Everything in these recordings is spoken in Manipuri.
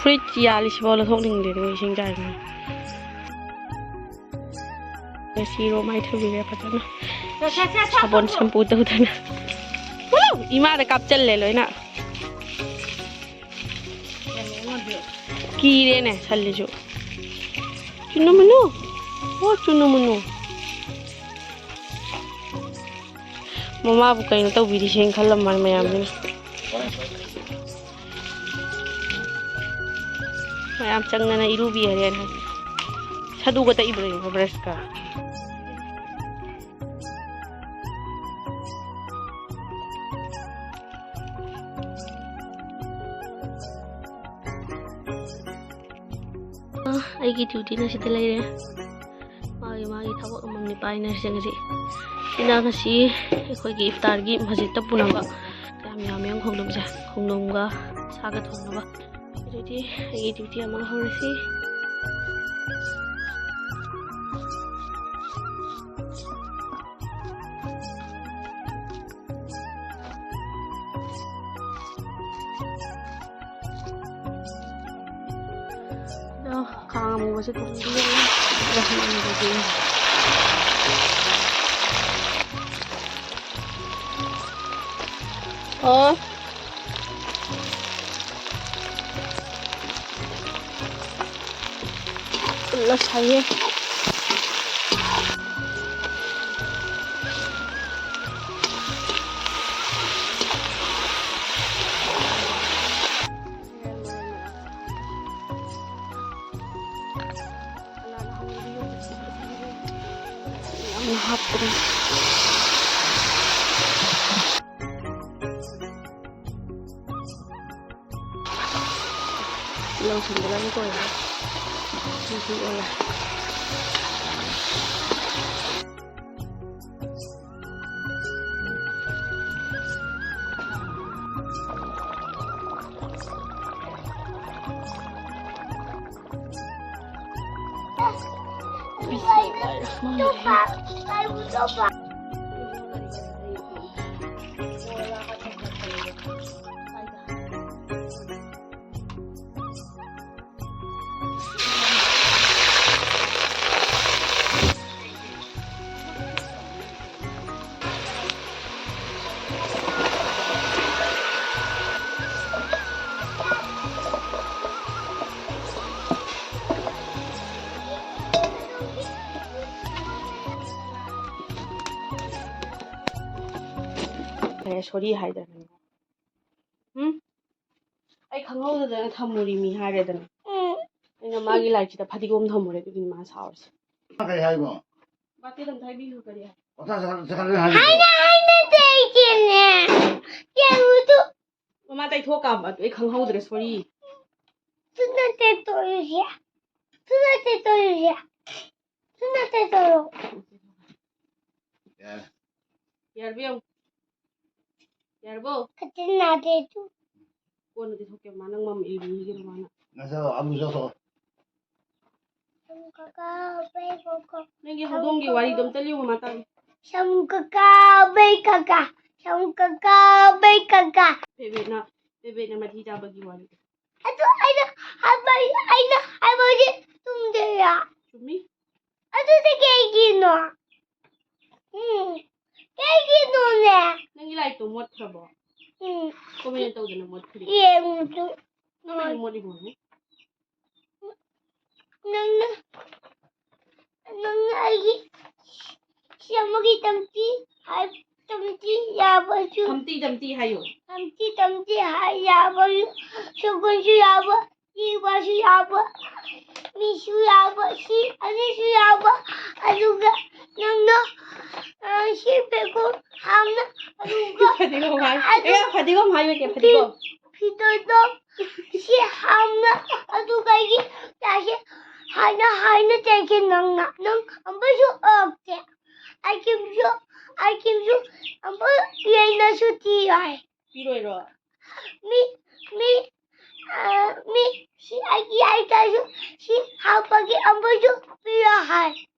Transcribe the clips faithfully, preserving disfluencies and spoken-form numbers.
ꯐ꯭ꯔꯤꯖ ꯌꯥꯜꯂꯤꯁꯤꯐꯥꯎ ꯂꯧꯊꯣꯛꯅꯤꯡꯗꯦ, ꯑꯗꯨꯒ ꯏꯁꯤꯡ ꯆꯥꯏꯕꯅꯤ꯫ ꯉꯁꯤ ꯔꯣ ꯃꯥꯏ ꯊꯨꯕꯤꯔꯦ ꯐꯖꯅ꯫ ꯁꯥꯕꯣꯟ ꯁꯝꯄꯨ ꯇꯧꯗꯅ꯫ ꯎ! ꯏꯃꯥꯗ ꯀꯥꯞꯆꯜꯂꯦ ꯂꯣꯏꯅ꯫ ꯀꯤꯔꯦꯅꯦ ꯁꯜꯂꯤꯁꯨ꯫ ꯆꯨꯅꯨ ꯃꯨꯅꯨ꯫ ꯑꯣ, ꯆꯨꯅꯨ ꯃꯨꯅꯨ꯫ ꯃꯃꯥꯕꯨ ꯀꯩꯅꯣ ꯇꯧꯕꯤꯔꯤꯁꯦꯅ ꯈꯜꯂꯝꯃꯅꯤ ꯃꯌꯥꯝꯁꯤꯅ꯫ ꯃꯌꯥꯝ ꯆꯪꯗꯅ ꯏꯔꯨꯕꯤ ꯍꯥꯏꯔꯦꯅ꯫ ꯁꯗꯨꯒ ꯇꯛꯏꯕ꯭ꯔꯣ ꯌꯦꯡꯉꯣ ꯕ꯭ꯔꯁꯀ꯫ ꯑ, ꯑꯩꯒꯤ ꯗ꯭ꯌꯨꯇꯤꯅ ꯁꯤꯗ ꯂꯩꯔꯦ꯫ ꯃꯥꯒꯤ ꯃꯥꯒꯤ ꯊꯕꯛ ꯑꯃꯃꯝꯅꯤ ꯄꯥꯏꯅꯔꯤꯁꯦ ꯉꯁꯤ꯫ ꯁꯤꯅ ꯉꯁꯤ ꯑꯩꯈꯣꯏꯒꯤ ꯏꯐꯇꯥꯔꯒꯤ ꯃꯁꯖꯤꯠꯇ ꯄꯨꯅꯕ ꯀꯌꯥꯝ ꯌꯥꯝꯃꯦ ꯌꯦꯡꯉꯨ ꯈꯣꯡꯗ꯭ꯔꯨꯝꯁꯦ꯫ ꯈꯣꯡꯗ꯭ꯔꯨꯝꯒ ꯁꯥꯒ ꯊꯣꯡꯅꯕ꯫ ꯑꯗꯨꯗꯤ ꯑꯩꯒꯤ ꯗ꯭ꯌꯨꯇꯤ ꯑꯃꯒ ꯍꯧꯔꯁꯤ꯫ ꯑꯗꯣ ꯈꯥꯡ ꯑꯃꯨꯕꯁꯦ ꯊꯣꯡꯕꯤꯔꯦ꯫ ꯑꯗꯨꯒ ꯍꯋꯥꯏ ꯑꯃꯨꯕꯁꯦ꯫ ꯑꯣ꯫ ꯐꯨꯜꯂ ꯁꯥꯏꯌꯦ꯫ ꯌꯥꯝꯅ ꯍꯥꯞꯄ꯭ꯔꯦ꯫ ꯂꯧꯁꯤꯟꯕ ꯂꯣꯏ ꯀꯣꯏꯔꯦ꯫ ꯁꯤꯁꯨ ꯑꯣꯏꯔꯦ꯫ ꯁꯣꯔꯤ ꯍꯥꯏꯗꯅ꯫ ꯎꯝ? ꯑꯩ ꯈꯪꯍꯧꯗꯗꯅ ꯊꯝꯃꯨꯔꯤ ꯃꯤ ꯍꯥꯏꯔꯦꯗꯅ꯫ ꯎꯝ꯫ ꯑꯩꯅ ꯃꯥꯒꯤ ꯂꯥꯏꯔꯤꯛꯁꯤꯗ ꯐꯗꯤꯒꯣꯝ ꯊꯝꯃꯨꯔꯦ, ꯑꯗꯨꯒꯤꯅꯤ ꯃꯥ ꯁꯥꯎꯔꯤꯁꯦ꯫ ꯀꯔꯤ ꯍꯥꯏꯕꯣ? ꯕꯥꯇꯤ ꯑꯝꯇ ꯍꯥꯏꯕꯤꯌꯨ, ꯀꯔꯤ ꯍꯥꯏ? ꯑꯣꯊꯥ ꯆꯠꯈ꯭ꯔꯦ ꯍꯥꯏꯕꯣ? ꯍꯥꯏꯅ ꯍꯥꯏꯅ ꯇꯩꯒꯦꯅꯦ꯫ ꯌꯦꯡꯉꯨꯗꯨ꯫ ꯃꯃꯥ ꯇꯩꯊꯣꯛꯀꯥꯕ ꯑꯗꯨ ꯑꯩ ꯈꯪꯍꯧꯗ꯭ꯔꯦ, ꯁꯣꯔꯤ꯫ ꯊꯨꯅ ꯇꯩꯊꯣꯛꯎꯁꯦ꯫ ꯊꯨꯅ ꯇꯩꯊꯣꯛꯎꯁꯦ꯫ ꯊꯨꯅ ꯇꯩꯊꯣꯛꯎ꯫ ꯌꯥꯔꯦ꯫ ꯌꯥꯔꯕ ꯌꯦꯡꯉꯨ꯫ ꯌꯥꯔꯕꯣ? ꯈꯨꯠꯇꯤ ꯅꯥꯗꯦ ꯇꯨ꯫ ꯀꯣꯟꯅ ꯇꯩꯊꯣꯛꯀꯦ, ꯃꯥ ꯅꯪ ꯃꯃ ꯏꯔꯨꯒꯤꯔꯣ ꯃꯥꯅ꯫ ꯅꯁꯥꯗꯣ ꯑꯂꯨ ꯆꯥꯊꯣꯛꯑꯣ꯫ ꯁꯝ ꯀꯛꯀꯥ, ꯕꯩ ꯀꯛꯀꯥ꯫ ꯅꯪꯒꯤ ꯍꯧꯗꯣꯡꯒꯤ ꯋꯥꯔꯤꯗꯣ ꯑꯝꯇ ꯂꯤꯌꯨ, ꯃꯃꯥ ꯇꯥꯒꯦ꯫ ꯁꯝ ꯀꯛꯀꯥ, ꯕꯩ ꯀꯛꯀꯥ꯫ ꯁꯝ ꯀꯛꯀꯥ, ꯕꯩ ꯀꯛꯀꯥ꯫ ꯕꯦꯕꯦꯅ, ꯕꯦꯕꯦꯅ ꯃꯊꯤ ꯆꯥꯕꯒꯤ ꯋꯥꯔꯤꯗꯣ꯫ ꯑꯗꯨ ꯑꯩꯅ ꯍꯥꯏꯕ, ꯑꯩꯅ ꯍꯥꯏꯕꯗꯤ ꯆꯨꯝꯗꯦꯌꯥ꯫ ꯆꯨꯝꯃꯤ꯫ ꯑꯗꯨꯗꯤ ꯀꯩꯒꯤꯅꯣ? ꯎꯝ, ꯀꯩꯒꯤꯅꯣꯅꯦ? ꯅꯪꯒꯤ ꯂꯥꯏꯔꯤꯛꯇꯣ ꯃꯣꯠꯈ꯭ꯔꯕꯣ? ꯎꯝ꯫ ꯀꯃꯥꯏꯅ ꯇꯧꯗꯅ ꯃꯣꯠꯈ꯭ꯔꯤꯕ? ꯌꯦꯡꯉꯨ ꯇꯨ꯫ ꯀꯃꯥꯏꯅ ꯃꯣꯠꯂꯤꯅꯣꯅꯦ? ꯅꯪꯅ, ꯅꯪꯅ ꯑꯩꯒꯤ ꯁꯤ ꯑꯃꯒꯤ ꯇꯝꯇꯤ ꯍꯥꯏ, ꯇꯝꯇꯤ ꯌꯥꯕꯁꯨ꯫ ꯇꯝꯇꯤ, ꯇꯝꯇꯤ ꯍꯥꯏꯌꯨ꯫ ꯇꯝꯇꯤ, ꯇꯝꯇꯤ ꯍꯥꯏ ꯌꯥꯕꯁꯨ, ꯁꯒꯣꯜꯁꯨ ꯌꯥꯕ, ꯁꯤꯕꯁꯨ ꯌꯥꯕ, ꯃꯤꯁꯨ ꯌꯥꯕ, ꯁꯤ ꯑꯅꯤꯁꯨ ꯌꯥꯕ, ꯑꯗꯨꯒ ꯅꯪꯅ, ꯑ, ꯁꯤ ꯐꯗꯤꯒꯣꯝ ꯍꯥꯞꯅ, ꯑꯗꯨꯒ ꯐꯗꯤꯒꯣꯝ ꯍꯥꯏ-, ꯑꯗꯨ ꯑꯦ, ꯐꯗꯤꯒꯣꯝ ꯍꯥꯏꯌꯨ, ꯏꯆꯦ, ꯐꯗꯤꯒꯣꯝ꯫ ꯐꯤꯗꯣꯗꯣ ꯁꯤ ꯍꯥꯞꯅ, ꯑꯗꯨꯒ ꯑꯩꯒꯤ ꯆꯥꯁꯦ ꯍꯥꯏꯅ, ꯍꯥꯏꯅ ꯇꯩꯒꯦ ꯅꯪꯅ꯫ ꯅꯪ ꯑꯃꯁꯨ ꯑꯣꯛꯇꯦ꯫ ꯑꯥꯏꯁ ꯀ꯭ꯔꯤꯝꯁꯨ, ꯑꯥꯏꯁ ꯀ꯭ꯔꯤꯝꯁꯨ ꯑꯃꯨꯛ ꯌꯦꯟꯅꯁꯨ ꯊꯤ ꯍꯥꯏ꯫ ꯄꯤꯔꯣꯏꯔꯣ? ꯃꯤ, ꯃꯤ, ꯑ, ꯃꯤ, ꯁꯤ ꯑꯩꯒꯤ ꯍꯥꯏꯇꯥꯔꯁꯨ ꯁꯤ ꯍꯥꯞꯄꯒꯤ ꯑꯃꯁꯨ ꯄꯤꯔꯣ ꯍꯥꯏ꯫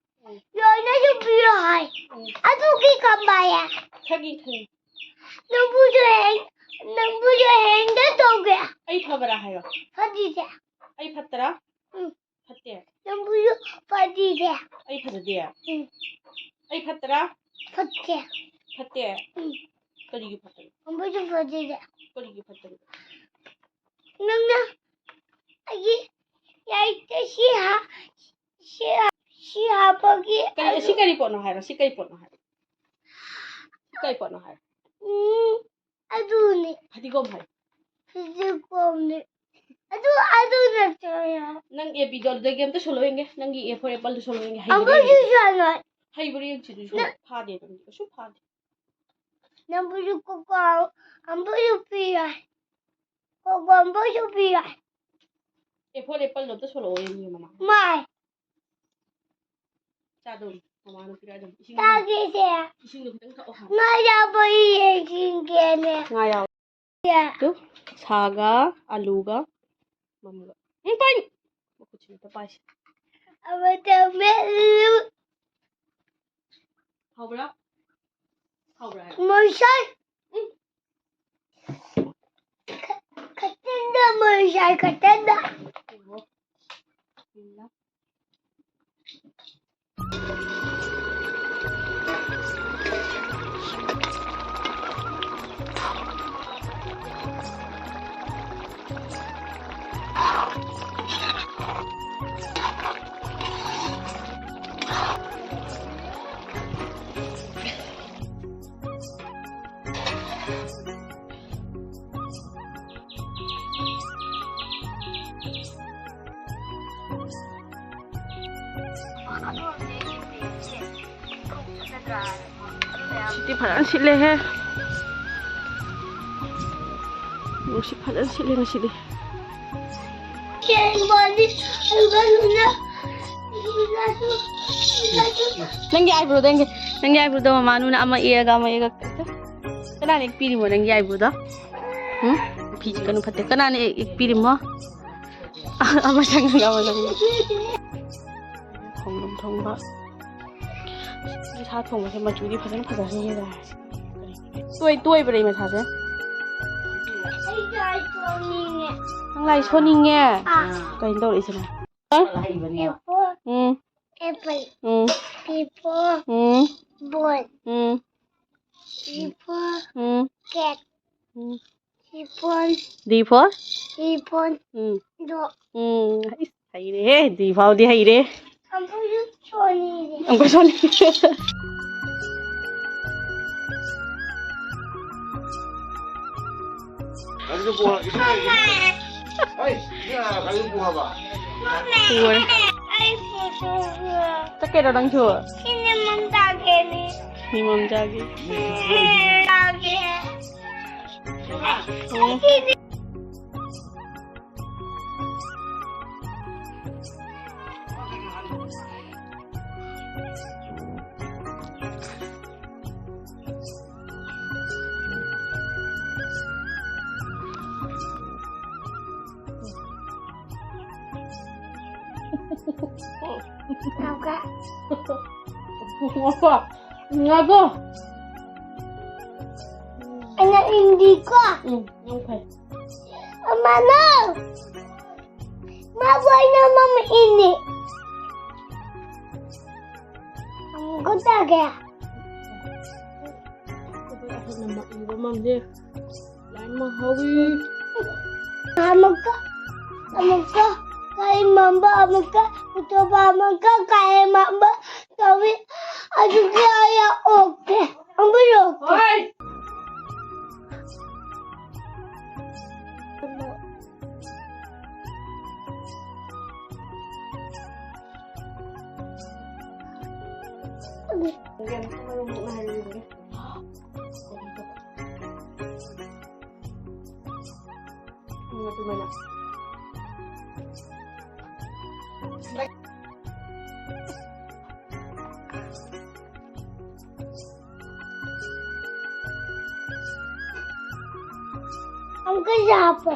ꯎꯝ꯫ ꯂꯣꯏꯅꯁꯨ ꯄꯤꯔꯣ ꯍꯥꯏ꯫ ꯎꯝ꯫ ꯑꯗꯨꯒꯤ ꯀꯃꯥꯏꯅ? ꯈꯪꯉꯤ, ꯈꯪꯉꯤ꯫ ꯅꯪꯕꯨꯁꯨ ꯍꯦꯟ-, ꯅꯪꯕꯨꯁꯨ ꯍꯦꯟꯗ ꯇꯧꯒꯦ꯫ ꯑꯩ ꯐꯕ꯭ꯔꯥ ꯍꯥꯏꯔꯣ? ꯐꯗꯤꯁꯦ꯫ ꯑꯩ ꯐꯠꯇ꯭ꯔꯥ? ꯎꯝ꯫ ꯐꯠꯇꯦ꯫ ꯅꯪꯕꯨꯁꯨ ꯐꯗꯤꯁꯦ꯫ ꯑꯩ ꯐꯖꯗꯦ? ꯎꯝ꯫ ꯑꯩ ꯐꯠꯇ꯭ꯔꯥ? ꯐꯠꯇꯦ꯫ ꯐꯠꯇꯦ? ꯎꯝ꯫ ꯀꯔꯤꯒꯤ ꯐꯠꯇꯕ? ꯅꯪꯕꯨꯁꯨ ꯐꯗꯤꯁꯦ꯫ ꯀꯔꯤꯒꯤ ꯐꯠꯇꯕ? ꯅꯪꯅ ꯑꯩꯒꯤ ꯂꯥꯏꯔꯤꯛꯇ ꯁꯤ ꯍꯥ-, ꯁꯤ ꯍꯥ-, ꯁꯤ ꯍꯥꯞꯄꯒꯤ ꯀꯔꯤ, ꯁꯤ ꯑꯗꯨ ꯀꯔꯤ ꯄꯣꯠꯅꯣ ꯍꯥꯏꯔꯣ? ꯁꯤ ꯀꯔꯤ ꯄꯣꯠꯅꯣ ꯍꯥꯏꯔꯣ? ꯁꯤ ꯀꯔꯤ ꯄꯣꯠꯅꯣ ꯍꯥꯏꯔꯣ? ꯎꯝ, ꯑꯗꯨꯅꯤ꯫ ꯐꯗꯤꯒꯣꯝ ꯍꯥꯏ꯫ ꯐꯗꯤꯒꯣꯝꯅꯤ꯫ ꯑꯗꯨ, ꯑꯗꯨ ꯅꯠꯇ꯭ꯔꯣ? ꯅꯪ A Bꯗꯣ ꯑꯗꯨꯗꯒꯤ ꯑꯝꯇ ꯁꯣꯜꯂꯛꯑꯣ ꯌꯦꯡꯒꯦ꯫ ꯅꯪꯒꯤ A for appleꯗꯣ ꯁꯣꯜꯂꯛꯑꯣ ꯌꯦꯡꯒꯦ꯫ ꯍꯩꯕ꯭ꯔꯥ ꯑꯃꯨꯛꯁꯨ ꯌꯦꯡꯒꯦ꯫ ꯁꯥꯟꯅ-, ꯍꯩꯕ꯭ꯔꯥ ꯌꯦꯡꯁꯤ ꯑꯗꯨꯗꯤ ꯁꯣꯜꯂꯛꯑꯣ꯫ ꯐꯥꯗꯦ ꯅꯪꯗꯤ ꯀꯩꯁꯨ ꯐꯥꯗꯦ꯫ ꯅꯪꯕꯨꯁꯨ ꯀꯣꯀꯣ ꯑꯃꯨꯛꯁꯨ ꯄꯤꯔꯣꯏ꯫ ꯀꯣꯀꯣ ꯑꯃꯨꯛꯁꯨ ꯄꯤꯔꯣꯏ꯫ A for appleꯗꯣ ꯑꯝꯇ ꯁꯣꯜꯂꯛꯑꯣ ꯌꯦꯡꯒꯦ ꯃꯃꯥ꯫ ꯃꯥꯏ꯫ ꯆꯥꯗꯧꯅꯤ꯫ ꯃꯃꯥꯅ ꯄꯤꯔꯛꯑꯗꯧꯅꯤ꯫ ꯏꯁꯤꯡꯗꯣ, ꯆꯥꯒꯦꯁꯦ꯫ ꯏꯁꯤꯡꯗꯣ ꯈꯤꯇꯪ ꯊꯛꯑꯣ ꯍꯥꯏꯕ꯫ ꯉꯥ ꯌꯥꯎꯕ ꯌꯦꯡꯁꯤꯟꯒꯦꯅꯦ꯫ ꯉꯥ ꯌꯥꯎ-, ꯌꯥ꯫ ꯇꯨ, ꯁꯥꯒ, ꯑꯂꯨꯒ, ꯃꯝꯒ꯫ ꯎꯝ, ꯄꯥꯏ-, ꯃꯈꯨꯠꯁꯤ ꯑꯝꯇ ꯄꯥꯏꯁꯤ꯫ ꯑꯃꯇ ꯃꯦꯠꯂꯨ꯫ ꯍꯥꯎꯕ꯭ꯔꯥ? ꯍꯥꯎꯕ꯭ꯔꯥ ꯍꯥꯏꯕ? ꯃꯣꯏꯁꯥꯏ꯫ ꯎꯝ꯫ ꯈ-, ꯈꯇꯟꯗ ꯃꯣꯏꯁꯥꯏ, ꯈꯇꯟꯗ꯫ ꯑꯣ꯫ ꯎꯝ꯫ ꯁꯤꯗꯤ ꯐꯖꯅ ꯁꯤꯠꯂꯦꯍꯦ꯫ ꯅꯨꯡꯁꯤꯠ ꯐꯖꯅ ꯁꯤꯠꯂꯦ ꯉꯁꯤꯗꯤ꯫ ꯅꯪꯒꯤ eyebrow ꯗꯣ ꯌꯦꯡꯒꯦ꯫ ꯅꯪꯒꯤ eyebrow ꯗꯣ ꯃꯃꯥꯅꯨꯅ ꯑꯃ ꯌꯦꯛꯑꯒ ꯑꯃ ꯌꯦꯛꯑꯒ꯫ ꯀꯅꯥꯅ ꯌꯦꯛꯄꯤꯔꯤꯃꯣ ꯅꯪꯒꯤ eyebrow ꯗꯣ? ꯎꯝ? ꯐꯤ ꯆꯤꯛꯀꯅꯨ ꯐꯠꯇꯦ꯫ ꯀꯅꯥꯅ ꯌꯦꯛꯄꯤꯔꯤꯃꯣ? ꯑꯃ ꯁꯪꯉꯒ ꯑꯃ ꯁꯪꯉꯒ꯫ ꯈꯣꯡꯗ꯭ꯔꯨꯝ ꯊꯣꯡꯕ꯫ ꯁꯤ ꯁꯥ ꯊꯣꯡꯕꯁꯦ ꯃꯆꯨꯗꯤ ꯐꯖꯅ ꯐꯖꯍꯟꯒꯦ ꯇꯧꯔꯦ꯫ ꯇꯣꯏ-, ꯇꯣꯏꯕ꯭ꯔꯥ ꯃꯁꯥꯁꯦ? ꯑꯩ ꯂꯥꯏ ꯁꯣꯟꯅꯤꯡꯉꯦ꯫ ꯅꯪ ꯂꯥꯏ ꯁꯣꯟꯅꯤꯡꯉꯦ? ꯑꯥ꯫ ꯀꯩꯅꯣ ꯇꯧꯔꯛꯏꯁꯤꯅ? ꯑꯦꯄꯜ꯫ ꯎꯝ꯫ ꯑꯦꯄꯜ꯫ ꯎꯝ꯫ ꯄꯤꯄꯜ꯫ ꯎꯝ꯫ ꯕꯣꯜ꯫ ꯎꯝ꯫ ꯄꯤꯄꯜ꯫ ꯎꯝ꯫ ꯀꯦꯠ꯫ ꯎꯝ꯫ ꯄꯤꯄꯜ꯫ D for? ꯄꯤꯄꯜ꯫ ꯎꯝ꯫ ꯗꯣ꯫ ꯎꯝ꯫ ꯏꯁ, ꯍꯩꯔꯦꯍꯦ꯫ D ꯐꯥꯎꯗꯤ ꯍꯩꯔꯦ꯫ ꯑꯃꯨꯛꯁꯨ ꯁꯣꯟꯅꯤꯡꯉꯦ꯫ ꯑꯃꯨꯛꯀ ꯁꯣꯟꯅꯤꯡꯉꯦ꯫ ꯑꯗꯨꯗꯤ ꯄꯨꯔꯛꯑꯣ, ꯏꯁꯥ, ꯏꯁꯥ꯫ ꯍꯩ, ꯏꯁꯥ, ꯀꯔꯤ ꯄꯨ ꯍꯥꯏꯕ? ꯄꯨꯔꯦ꯫ ꯑꯩ ꯄꯨꯊꯣꯛꯑꯣ꯫ ꯆꯠꯀꯩꯔꯣ ꯅꯪꯁꯨ? ꯏꯅꯦ ꯃꯝ ꯆꯥꯒꯦꯅꯦ꯫ ꯃꯤ ꯃꯝ ꯆꯥꯒꯦ꯫ ꯆꯥꯒꯦ꯫ ꯎꯝ꯫ ꯉꯥꯏꯈꯣ꯫ ꯉꯥꯏꯈꯣ꯫ ꯑꯩꯅ ꯏꯟꯗꯤꯀꯣ꯫ ꯎꯝ, ꯅꯪ ꯐꯩ꯫ ꯑꯃꯅ꯫ ꯃꯥꯕꯨ ꯑꯩꯅ ꯃꯃ ꯏꯅꯤ꯫ ꯑꯃꯨꯛꯀ ꯇꯥꯒꯦ꯫ ꯑꯩꯈꯣꯏ ꯑꯍꯟꯅ ꯃ-, ꯏꯕ ꯃꯝꯁꯦ ꯂꯥꯏ ꯑꯃ ꯍꯧꯏ꯫ ꯑꯃꯨꯛꯀ, ꯑꯃꯨꯛꯀ ꯀꯩ ꯃꯝꯕ, ꯑꯃꯨꯛꯀ ꯄꯨꯊꯣꯛꯄ, ꯑꯃꯨꯛꯀ ꯀꯩ ꯃꯝꯕ ꯇꯧꯏ꯫ ꯑꯗꯨꯒꯤ ꯑꯩ ꯑꯣꯛꯇꯦ꯫ ꯑꯃꯨꯛ ꯑꯣꯛꯇꯦ꯫ ꯍꯣꯏ꯫ ꯑꯃꯨꯛꯀ ꯍꯥꯞꯄꯣ꯫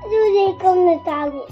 ꯑꯗꯨꯗꯤ ꯀꯝꯅ ꯇꯥꯒꯦ?